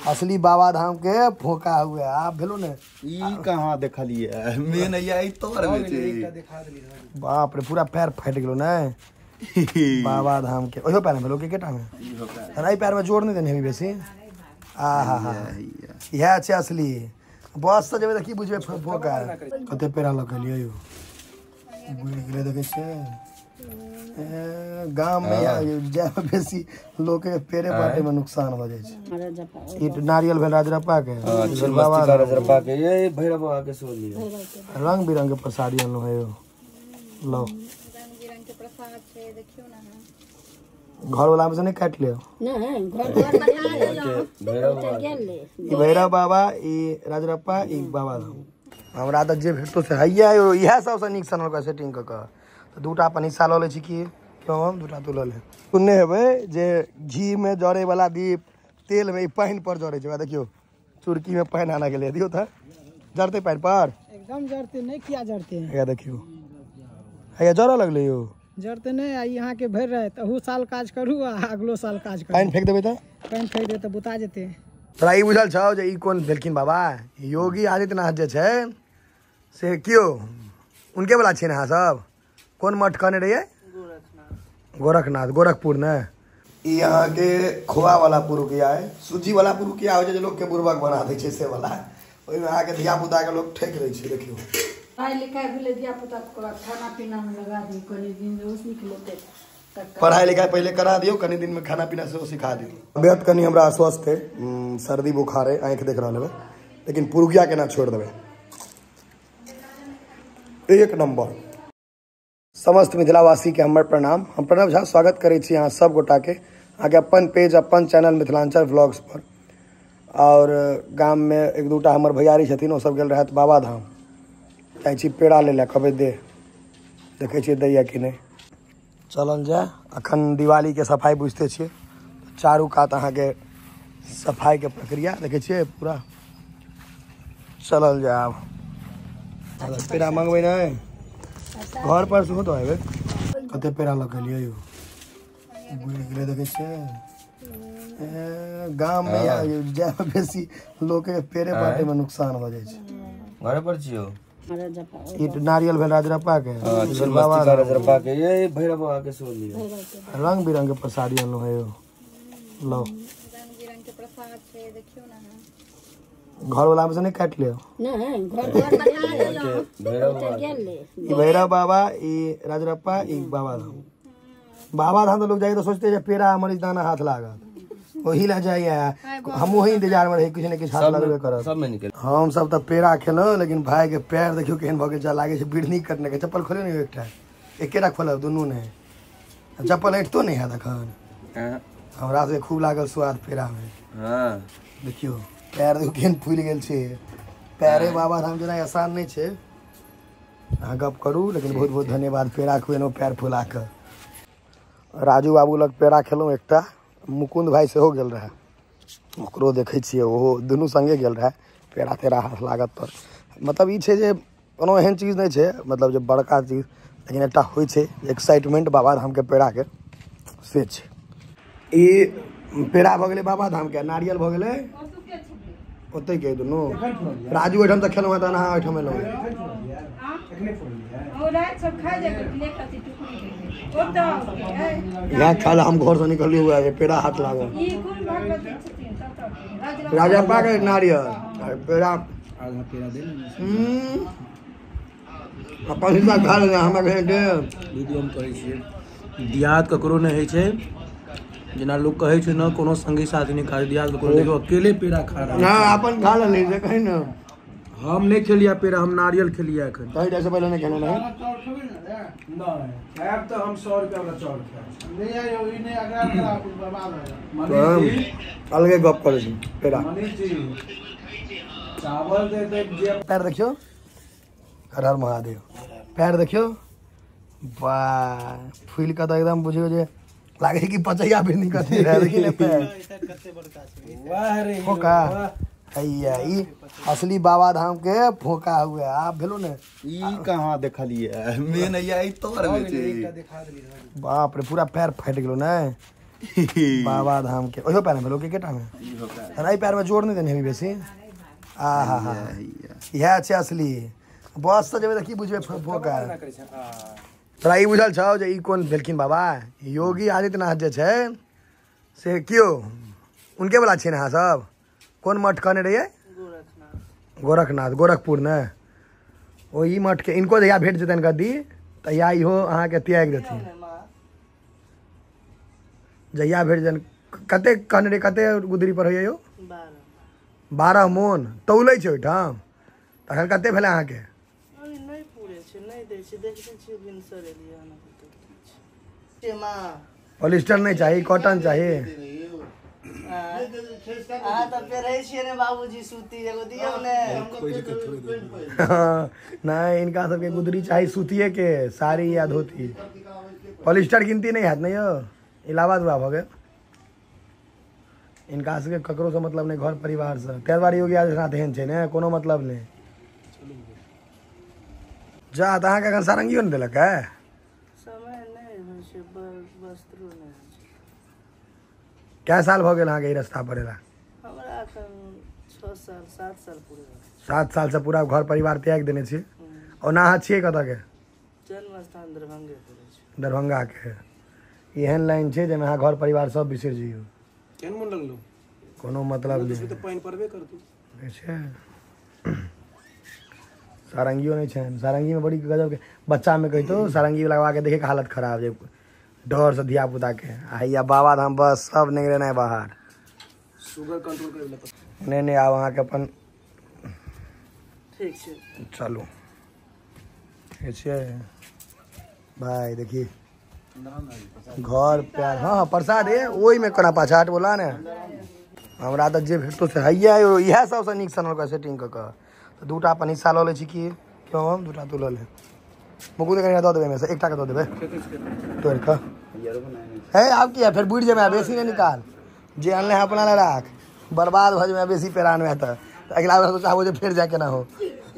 असली बाबा धाम के फोका हुए आप भेलो ने। ई कहाँ देखलिए मेन या तोर में छै। बाप रे पूरा पैर फाटि गेलो ने बाबा धाम के। ओहो पैर में भेलो के केटा में? अरे पैर में जोर नहीं देने हेबी बेसी। आ हा हा इएह छै असली। बस से जेबै त की बुझबै फोका। कते पेड़ा लऽ के एलियै यौ, बुझि गेलै। देखै छियै गाम में जाय में बेसी लोक के पेड़े बाटे में नुकसान हो जाइ छै। ई नारियल भेल राजरप्पा के, बाबा राजरप्पा के, ये भैरव बाबा के सोली। रंग बिरंग के प्रसादी अनलो है यौ। लो रंग बिरंग के प्रसाद छै, देखियो ना। घर वाला में से नहीं काट लियो? नहीं, घर भैरव ई भैरव बाबा, ई राजरप्पा, ई बाबा धाम। हमरा तऽ जे भेटतो से हैया यौ। इएह सबसँ नीक सनल का सेटिंग कऽ कऽ तऽ दूटा अपन हिस्सा लऽ लै छी। की क्यों हम दूटा तू लऽ ले। सुनने हेबै जे घी में जरे वाला दीप तेल में पानि पर जरे छै। देखियौ चुरकी में पानि आना गेलै। दियौ तऽ जरतै पानि पर? एकदम जरते नहीं। किया जरते? हैया देखियौ, हैया जरऽ लगलै यौ। जरते नहीं। आ यहाँ के भरि रहे अहू साल काज करू आ अगलो साल काज करू। पानि फेंक देबै तऽ? पानि फेंक देबै तऽ बुता जेतै। तोरा ई बुझल छौ जे ई कोन भेलखिन बाबा? योगी आदित्यनाथ जे छै से केओ उनके वाला छियै ने? अहाँ सब कोन मठ कहने रहियै? गोरखनाथ, गोरखपुर ने। ई अहाँके खोआ वाला पुरुकिया है, सूजी वाला पुरुकिया होइ छै जे लोकके बुड़बक बना दै छै से वाला। ओहिमे अहाँके धिया पुता के लोक ठकि दै छै। देखियौ पढ़ाई लिखाई भेलै धिया पुता के खाना पीना में लगा दियौ कनि दिन ओ सीख लेतै। पढ़ाई लिखाई पहले करा दियौ, कनि दिन में खाना पीना सेहो सिखा दियौ। तबियत कनि हमरा अस्वस्थ है, सर्दी बुखार है, आँखि देख रहल हेबै, लेकिन पुरुकिया केना छोड़ि देबै। एक नंबर। समस्त मिथिलावासी के हमर प्रणाम। हम प्रणव झा स्वागत करै छी अहाँ सब गोटा के अहाँके अपन पेज अपन चैनल मिथिलांचल व्लॉग्स पर। और गाम में एक दूटा हमर भैयारी छथिन, ओ सब गेल रहथि बाबा धाम। जाइ छी पेड़ा लै लए, कहबै दे, देखै छियै दैया कि नहि। चलल जाय। अखन दिवाली के सफाई बुझते छियै, चारू कात अहाँके सफाई के प्रक्रिया देखै छियै पूरा। चलल जाय आब। पेड़ा मंगबै नहि? घर पर सेहो दऽ एबै। कते पेड़ा लऽ के एलियै यौ, बुझि गेलै। देखै छियै गाम में जाय में बेसी लोक के पेड़े बाटे में नुकसान हो जाइ छै। घरे पर छियौ? ई नारियल भेल राजरप्पा के, बाबा राजरप्पा के, ये भैरव बाबा के सोली। रंग बिरंग के प्रसादी अनलो है यौ। लो रंग बिरंग के प्रसाद छै, देखियो ना। घर वाला में से नहीं काट लियो? नहीं, घर ई भैरव बाबा, ई राजरप्पा, ई बाबा धाम। बाबा धाम तो लोग जाइए तो सोचते जे पेड़ा मरीच दाना हाथ लागत, ओही ला जाइए। हम वही इंतजार में रही, किछु ने किछु हाथ लगबे करत। सब में निकल। हम सब तऽ पेड़ा खेलहुँ, लेकिन भाई के पैर देखियौ केहन भऽ गेल छै, लागै छै बिढ़नी कटने के। चप्पल खोलियौ ने एकटा, एकेटा खोलब, दुनू नहि। चप्पल ऐठतो नहि हैत एखन। हमरा सबके खूब लागल स्वाद पेड़ा में। हाँ देखियौ पैर देखियौ केहन फूलि गेल छै। पैरे बाबा धाम जेना आसान नहि छै। अहाँ गप करू, लेकिन बहुत बहुत धन्यवाद पेड़ा खुएलहुँ पैर फुला कऽ। राजू बाबू लग पेड़ा खेलहुँ एकटा, मुकुंद भाई सेहो गेल रहए, ओकरो देखै छियै, ओहो दुनू संगे गेल रहए। पेड़ा तेड़ा हाथ लागत पर मतलब ई छै जे कोनो एहन चीज नहि छै मतलब जे बड़का चीज, लेकिन एकटा होइ छै एक्साइटमेंट बाबा धामके पेड़ाके, से छै। ई पेड़ा भऽ गेलै बाबा धामके, नारियल भऽ गेलै ओतै के दुनू। राजू ओहिठाम तऽ खेलहुँ हेँ, तहन अहाँ ओहिठाम एलहुँ। यहाँ खाला हम घर से निकलिए हुआ है, पेड़ा हाथ लागल। राजप्पा के नारियल पेड़ा आधा पेड़ा दे। अपन हिस्सा खा लेना, हमरा कहे दे। वीडियो हम करै छियै। दियाद ककरो नहि होइ छै, जेना लोक कहै छै ने कोनो संगी साथी नहि खा, दियाद ककरो देखियौ अकेले पेड़ा खा रहल ना, अपन खा लेली से कहीं ना। हम नहीं खेलिया पेड़ा, हम नारियल खेलिया एखन। कहीं जैसे पहले नहीं खेलना है। नहीं खायब तऽ हम 100 रुपया वाला चाउर खायब। तो अलगे गप करै छी पेड़ा। मनीष जी चावल दे दे जे। पैर देखियौ, हर हर महादेव। पैर देखियौ, वाह फूलि कऽ तऽ एकदम बुझियौ जे लागै कि पचैया बिरनी कथी रहै। देखी ने पैर वाह रे फोका। हैया ई असली बाबा धाम के फोका हुए आप भेलो ने। ई कहाँ देखलिए मेन या ई तोर में छै। बाप रे पूरा पैर फाटि गेलो ने। बाबा धाम के ओहो पैर में भेलो के केटा में एहि पैर में जोर नहि देने हेबी बेसी। आ हा हा इएह छै असली। बस से जेबै तऽ की बुझबै फोका। तोरा ई बुझल छौ जे ई कोन भेलखिन बाबा? योगी आदित्यनाथ जे छै से केओ उनके वाला छियै ने अहाँ सब? कोन मठ कहने रहियै? गोरखनाथ, गोरखपुर ने। ओहि मठ के इनको जहिया भेट जेतनि गद्दी तहिया इहो अहाँके त्यागि देथिन। जहिया भेट जेतनि। कते कहने रहियै, कते गुदरी पर होइए यौ? 12 मोन तौलै छै ओहिठाम। तखन कते भेलै अहाँके? पॉलिस्टर नहीं चाही, कॉटन चाही। नहीं, इनका सबके गुदरी चाही सूतिए के, साड़ी या धोती। पॉलिस्टर गिनती नहीं हैत ने यौ, इलाहाबाद हुआ भऽ गेल। इनका सबके ककरो से मतलब नहीं, घर परिवार से। ताहि दुआरे योगी आदित्यनाथ एहन छै ने, कोनो मतलब नहीं। जा तऽ अहाँके एखन सारंगियो नहि देलक है? कै साल भऽ गेल अहाँके ई रास्ता पर एला? 6 साल 7 साल पूरे। 7 साल से पूरा घर परिवार त्याग देने छी। ओना अहाँ छियै कतऽ के? जन्म स्थान दरभंगे पड़ै छै। दरभंगा के। एहन लाइन छै जाहिमे अहाँ घर परिवार सब बिसरि जइयौ। केहन मोन लगलौ? कोनो मतलब नहि। तऽ पानि पड़बे करतौ। छै सारंगियो नहीं छै। सारंगी में बड़ी गजब के बच्चा में कहितो सारंगी लगवा के देखे के हालत खराब जे डर से धिया पुता के। आ हैया बाबा धाम बस सब निकले नहीं बाहर। शुगर कंट्रोल करे ला। नहीं नहीं, आब अहाँके अपन ठीक छै, चलू ठीक छै भाई। देखी घर प्यार। हाँ प्रसाद है ओहि में कोना पाछा हट बोला ने। हमरा तऽ जे भेटतो से हैया इएह सबसँ नीक सनल सेटिंग कऽ कऽ। तऽ दूटा अपन हिस्सा लऽ लै छी की क्यों? हम दूटा तू लऽ ले। मुकुल कनि दऽ देबै एहिमे से, एकटा के दऽ देबै तोड़ि कऽ। हे आब की है, फेर बुझि जेबै, बेसी नहि निकाल। जे अनले है अपना लए राख, बर्बाद भऽ जेबै बेसी पेरान मे तऽ अगिला बेर सोचाबो जे फेर जाय केना हो।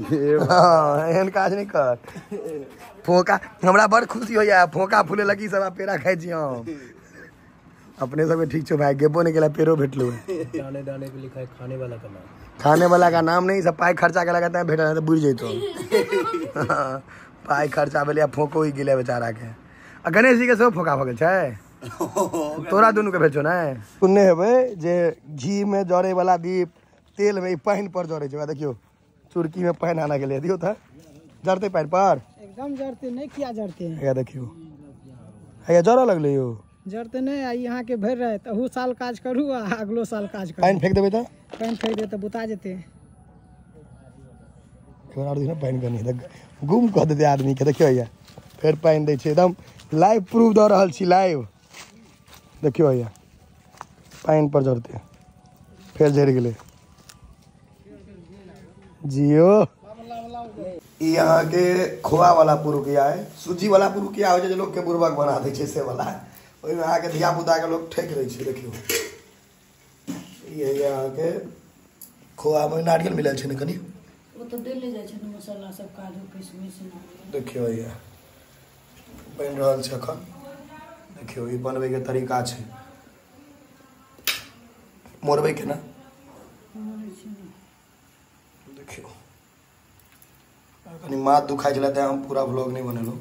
हाँ एहन काज नहि कर। फोका हमरा बड़ खुशी होइए, फोका फूले लगी सब आ पेड़ा खाइ छी हम। अपने सबके ठीक छौ भाई, गेबो नहीं केला पेड़ो भेटलो। दाने दाने पे लिखा है खाने वाला का नाम। खाने वाला का नाम नहीं, सब पाई खर्चा के लगता है भेटल तो बुझि जैतो। पाई खर्चा भेलै फोको ही गेलै बेचारा के। आ गणेश जी के सेहो फोका भऽ गेल छै। तोरा दुनू के भेल छौ ने? सुनने हेबै जे घी में जरे वाला दीप तेल में पानि पर जरे छै। देखियौ चुरकी में पानि आना गेलै, दियौ तऽ जरतै पानि पर? एकदम जरते नहीं, किया जरते? हैया देखियौ हैया जरऽ लगलै यौ। जरते नहीं, आ यहाँ के भरि रहे अहू साल काज करू आ अगलो साल काज करू। पानि फेंक देबै तऽ? पानि फेंक देबै तऽ बुता जेतै। एक बार पानि कनि गुम कऽ देतै आदमी के। देखियौ हैया फेर पानि दै छै, एकदम लाइव प्रूफ दऽ रहल छी, लाइव। देखियौ हैया पानि पर जरतै, फेर जरि गेलै। जियो ई अहाँके खोआ वाला पुरुकिया है। सूजी वाला पुरुकिया होइ छै जे लोकके बुड़बक बना दै छै से वाला। ओहिमे अहाँके धिया पुताके लोक ठकि दै छै। देखियौ ई हैया अहाँके खोआमे नारियल मिलल छै ने कनि, ओ तऽ देले जाइ छै ने मसाला सब, काजू किशमिश। देखियौ हैया बनि रहल छै एखन। देखियौ ई बनबैके तरीका छै, मोड़बै केना। देखियौ कनि माथ दुखाइ छलै तेँ हम पूरा व्लॉग नहि बनेलहुँ।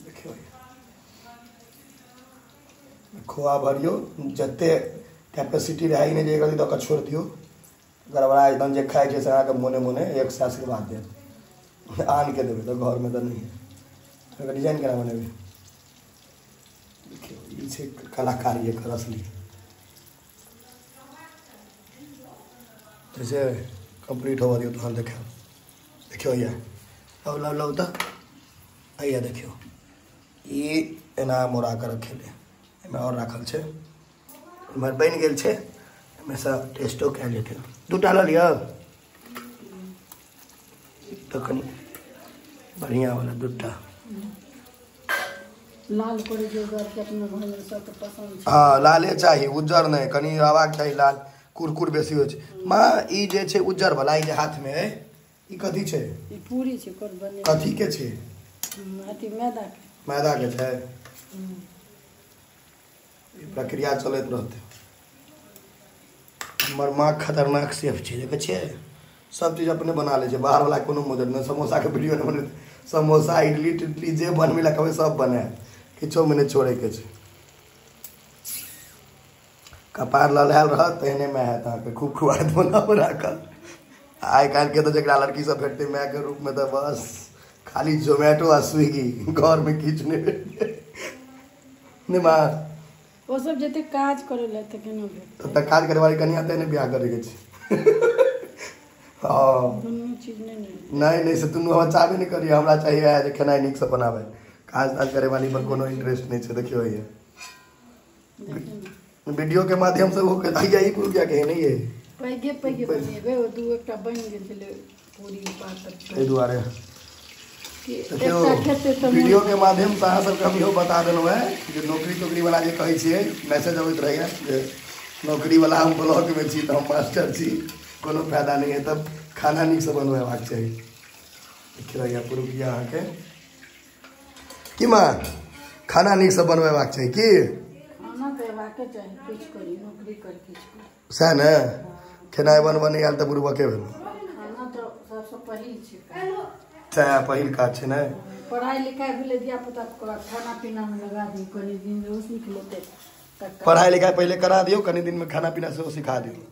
देखियौ खोआ भरियौ, जते कैपेसिटी रहै नहि जे एक दऽ कऽ छोड़ि दियौ, गड़बड़ा एकदम। जे खाइ छै से अहाँके मोने मोने एक सए आशीर्वाद देत। आन के देबै तऽ घरमे तऽ नहि। एकर डिजाइन केना बनेबै? देखियौ ई छै कलाकारी एकर असली। जैसे कम्प्लीट होबऽ दियौ तहन देखायब। देखियौ हैया लौ लौ लौ तऽ हैया देखियौ ई एना मोड़ा कऽ रखेलै, एहिमे आओर राखल छै। इम्हर बनि गेल छै, एहिमे सँ टेस्टो कयल जेतै। दूटा लऽ लिअ तऽ कनि बढ़िआँ वाला दूटा। लाल करै छै के अपना घर में सबके पसंद छै। हाँ लाले चाही, उज्जर नहि, कनि रहबाक चाही लाल, कुरकुर बेसी होइ छै। माँ ई जे छै उज्जर वाला ई जे हाथ में है, ई कथी छै? ई पूरी छै। कोन बने कथी के छै? अथी मैदा के। मैदा के छै। प्रक्रिया चलैत रहतै। हमर माँ खतरनाक सेफ छै, देखै छियै सब चीज अपने बना लै छै, बाहर वाला कोनो मदद नहि। समोसा के वीडियो नहि बनेतै, समोसा इडली टिडली जे बनबै लए कहबै सब बनायत, किछोमे नहि छोड़ैके छै। कपार ललहायल रहत तेहने माय हैत अहाँके, खूब खुआत बना बना कऽ। आइ काल्हिके तऽ जकरा लड़की सब भेटतै मायके रूपमे तऽ बस खाली जोमेटो आ स्विगी, घरमे किछु नहि भेटतै। नहि माँ ओ सब जते काज करे ला तऽ केना भेटतै? तऽ काज करे वाली कनिया तऽ नहि बियाह करैके छै। हँ दुनू चीज नहि ने। नहि नहि से दुनू हमरा चाहबे नहि करियै, हमरा चाहिए जे खेनाइ नीकसँ बनाबै, काज ताज करे वाली पर कोनो इंटरेस्ट नहि छै। देखियौ भैया वीडियो के माध्यम से वो कहता है, यही पुरुकिया के नहीं है, पैघे पैघे बनेबै। ओ दू एकटा बनि गेल छलै पूरी पातर एहि दुआरे देखियौ वीडियो के माध्यम से अहाँ सबके हम इहो बता देलहुँ हेँ जे नौकरी तोकरी वाला जे कहै छियै, मैसेज अबैत रहैए जे नौकरी वाला हम ब्लॉकमे छी तऽ हम मास्टर छी, कोनो फायदा नहि है, तब खाना नीकसँ बनबेबाक चाही। देखियौ भैया पुरुकिया अहाँके की माँ खाना नीकसँ बनबेबाक चाही की? खाना तऽ अयबाके चाही, किछु करी नौकरी कर किछु करी, सएह ने। खेनाइ बनबऽ नहि आयल तऽ बुड़बके भेल। खाना तऽ सबसँ पहिल छै, सएह पहिल काज छै ने। पढ़ाइ लिखाइ भेलै धिया पुता खाना पीनामे लगा दियौ, कनि दिन ओ सीख लेतै। पढ़ाइ लिखाइ पहिले करा दियौ, कनि दिनमे खाना पीना सेहो सिखा दियौ,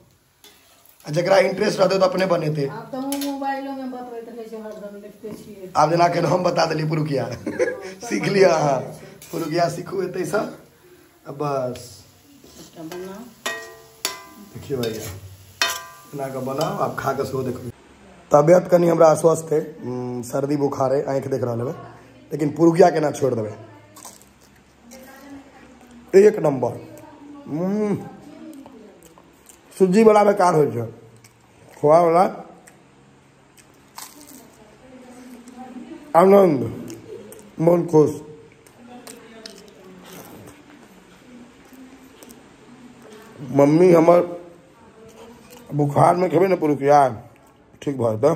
आ जकरा इंटरेस्ट रहतै तऽ अपने बनेतै। आब तऽ मोबाइलोमे बतबैत रहै छै, हरदम देखते छियै। आब जेना एखन हम बता देलियै पुरुकिया सीख लिअ अहाँ, पुरुकिया सीखू एतैसँ आ बस। देखियौ भैया एना कऽ बनाउ, आब खा कऽ सेहो देखबै। तबियत कनि हमरा अस्वस्थ है, सर्दी बुखार है, आँखि देख रहल हेबै, लेकिन पुरुकिया केना छोड़ि देबै, एक नम्बर। सुज्जी वाला बेकार होइ छै, खोआ वाला आनंद, मन खुश। मम्मी हमर बुखारमे खेबै ने पुरुकिया ठीक भऽ जेतै।